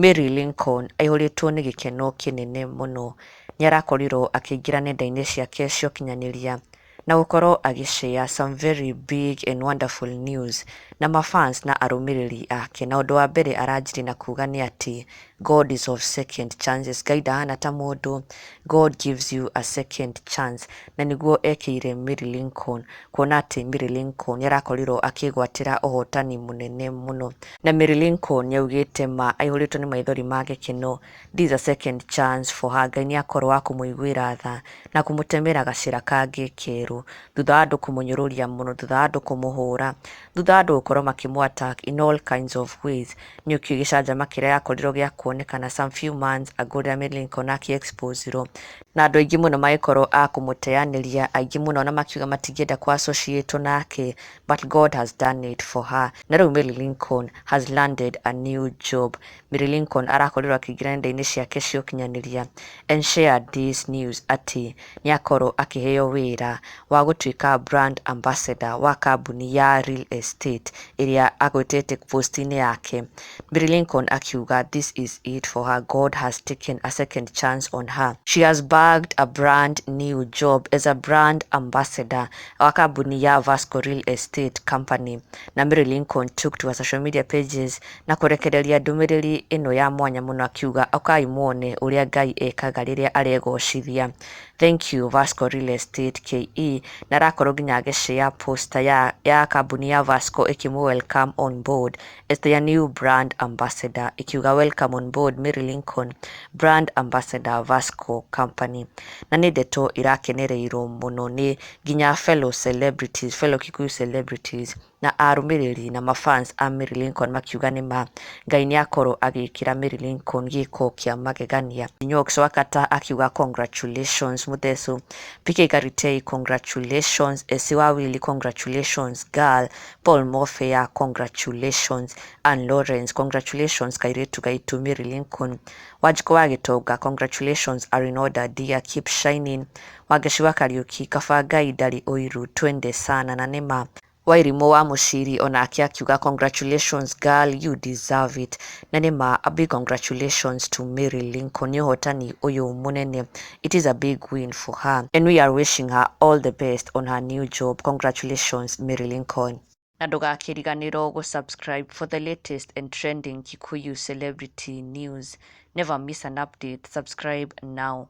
Mary Lincoln aihũrĩtwo nĩ gĩkeno kĩnene mũno. Nĩ arakorirwo akĩingĩra nenda-inĩ ciake cia ũkinyanĩria na gũkorwo agĩ share some very big and wonderful news na mafans na arũmĩrĩri ake. Na ũndũ wa mbere aranjirie na kuga nĩ atĩ God is of second chances. Ngai ndahana ta mũndũ, God gives you a second chance. Na nĩguo ekĩire Mary Lincoln, kuona atĩ Mary Lincoln nĩ arakorirwo akĩgwatĩra ũhotani mũnene mũno. Na Mary Lincoln nĩ augĩte ma aihũrĩtwo nĩ maithori ma gĩkeno, this is a second chance for her. Ngai nĩ akorwo wa kũmũiguĩra tha na kũmũtemera gacĩra kangĩ kerũ thutha wa andũ kũmũnyũrũria mũno, thutha wa andũ kũmũhũra, thutha wa andũ gũkorwo makĩmũ attack in all kinds of ways. Nĩ ũkĩũĩ gĩcanjama kĩrĩa gĩakorirwo gĩa kuonekana some few months ago rĩrĩa Mary Lincoln akĩ expose-irwo na andũ aingĩ mũno magĩkorwo a kũmũteanĩria, aingĩ mũno na makiuga matingĩenda kũ associate nake, but God has done it for her. Na rĩu Mary Lincoln has landed a new job. Mary Lincoln arakorirwo akĩingĩra nenda-inĩ ciake cia ũkinyanĩria and shared this news atĩ nĩ akorwo akĩheo wĩra wa gũtuĩka brand ambassador wa kambuni ya real estate ĩrĩa agwetete post-inĩ yake. Mary Lincoln akiuga this is it for her. God has taken a second chance on her. She has bagged a brand new job as a brand ambassador wa kambuni ya Vasco Real Estate Company. Na Mary Lincoln took to her social media pages na kũrekereria ndũmĩrĩri ĩno ya mwanya mũno akiuga ũkai muone ũrĩa Ngai ekaga rĩrĩa aregocithia. Thank you, Vasco Real Estate KE. Na arakorwo nginya agĩshare poster ya kambuni ya Vasco ĩkĩmũ welcome on board as their new brand ambassador, ikiuga, "Welcome on board, Mary Lincoln, brand ambassador, Vasco Company." Na nĩ ndeto irakenereirwo mũno nĩ nginya fellow celebrities, fellow Kikuyu celebrities na arũmĩrĩri na mafans a Mary Lincoln, makiuga nĩ ma Ngai nĩ akorwo agĩkĩra Mary Lincoln gĩko kĩa magegania. Nyox Wakata akiuga, "Congratulations Muthesu." PK Karitei, "Congratulations." Esi Wawili, "Congratulations, girl." Paul Mofea, "Congratulations." Ann Lawrence, "Congratulations, kairetu gaitu Mary Lincoln." Wanjikũ wa Gĩtonga, "Congratulations are in order, dear, keep shining." Wangeci wa Kariuki, "Kaba Ngai ndarĩ ũiru, twende sana." Na nĩma Wairimũ wa Mũciri onake akiuga, "Congratulations, girl, you deserve it." Na nĩma a big congratulations to Mary Lincoln nĩ ũhotani ũyũ mũnene. It is a big win for her and we are wishing her all the best on her new job. Congratulations, Mary Lincoln. Na ndũgakĩriganĩrwo gũ-subscribe for the latest and trending Kikuyu celebrity news. Never miss an update. Subscribe now.